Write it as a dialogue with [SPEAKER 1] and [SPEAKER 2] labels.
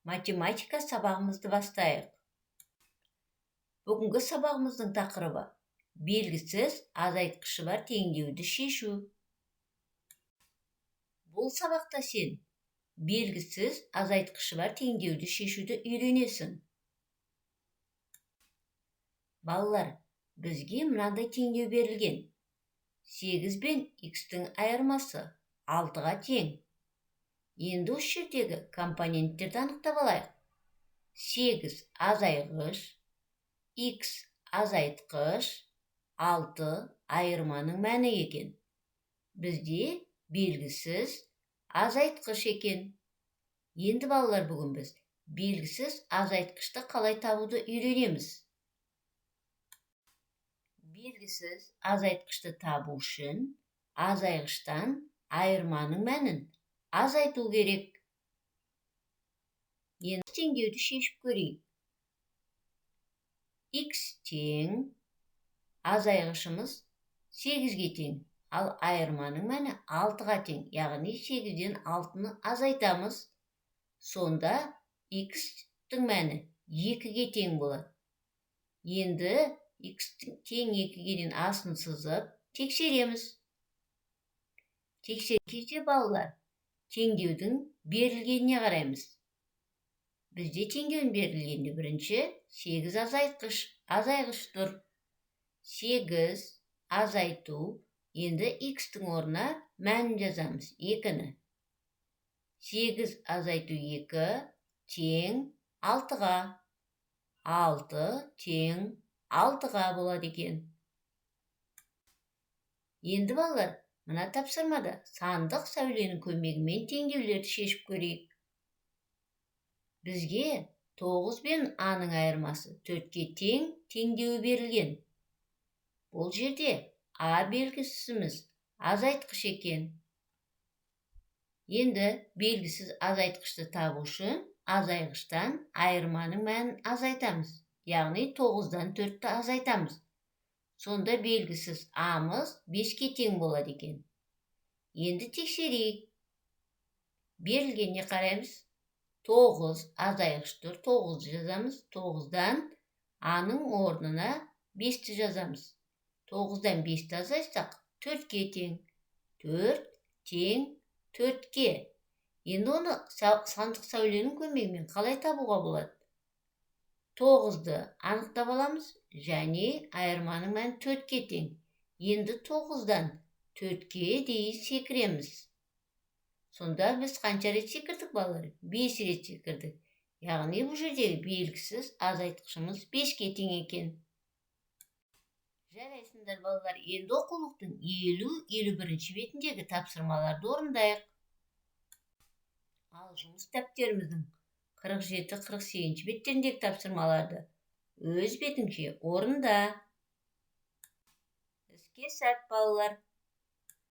[SPEAKER 1] Математика сабағымызды бастайық. Бүгінгі сабағымыздың тақырыбы: белгісіз азайтқышы бар теңдеуді шешу. Бұл сабақта сен белгісіз азайтқышы бар теңдеуді шешуді үйренесің. Балалар, бізге мынандай теңдеу берілген: 8 бен х-тің айырмасы 6-ға тең. Енді осы жердегі компоненттерді анықтап алайық. 8 азайғыш, х азайтқыш, 6 айырманың мәні екен. Бізде белгісіз азайтқыш екен. Енді, балалар, бүгін біз белгісіз азайтқышты қалай табуды үйренеміз. Белгісіз азайтқышты табу үшін азайғыштан айырманың мәнін азайту керек. Енді теңдеуді шешіп көрейік. Х тең, азайғышымыз 8-ге тең, ал айырманың мәні 6-ға тең, яғни 8-ден 6-ны азайтамыз. Сонда х-тің мәні 2-ге тең болады. Енді х тең 2-ге дейін астын сызып тексереміз. Тексерген кезде, балалар, теңдеудің берілгеніне қараймыз. Бізде теңдеудің берілгенде бірінші 8 азайғыш тұр. 8 азайту, енді х-тің орнына мәнін жазамыз, 2-ні. 8 азайту 2 тең 6-ға. 6 тең 6-ға болады екен. Енді, балалар, мына тапсырмада сандық сәуленің көмегімен теңдеулерді шешіп көрейік. Бізге 9 бен а-ның айырмасы 4-ке тең теңдеуі берілген. Бұл жерде а белгісіміз азайтқыш екен. Енді белгісіз азайтқышты табу үшін азайғыштан айырманың мәнін азайтамыз, яғни 9-дан 4-ті азайтамыз. Сонда белгісіз а-мыз 5-ке тең болады екен. Енді тексерейік. Берілгеніне қараймыз. 9 азайғыш тұр, 9 жазамыз. 9-дан а-ның орнына 5-ті жазамыз. 9-дан 5-ті азайтсақ, 4-ке тең. 4 тең 4-ке. Енді оны сандық сәуленің көмегімен қалай табуға болады? 9-ды анықтап аламыз және айырманың мәні 4-ке тең. Енді 9-дан 4-ке дейін секіреміз. Сонда біз қанша рет секірдік, балалар? 5 рет секірдік. Яғни бұл жердегі белгісіз азайтқышымыз 5-ке тең екен. Жарайсыңдар, балалар. Енді оқулықтың 50-51 бетіндегі тапсырмаларды орындайық. Ал жұмыс дәптеріміздің 47-48 беттеріндегі тапсырмаларды өз бетіңше орында. Іске сәт, балалар!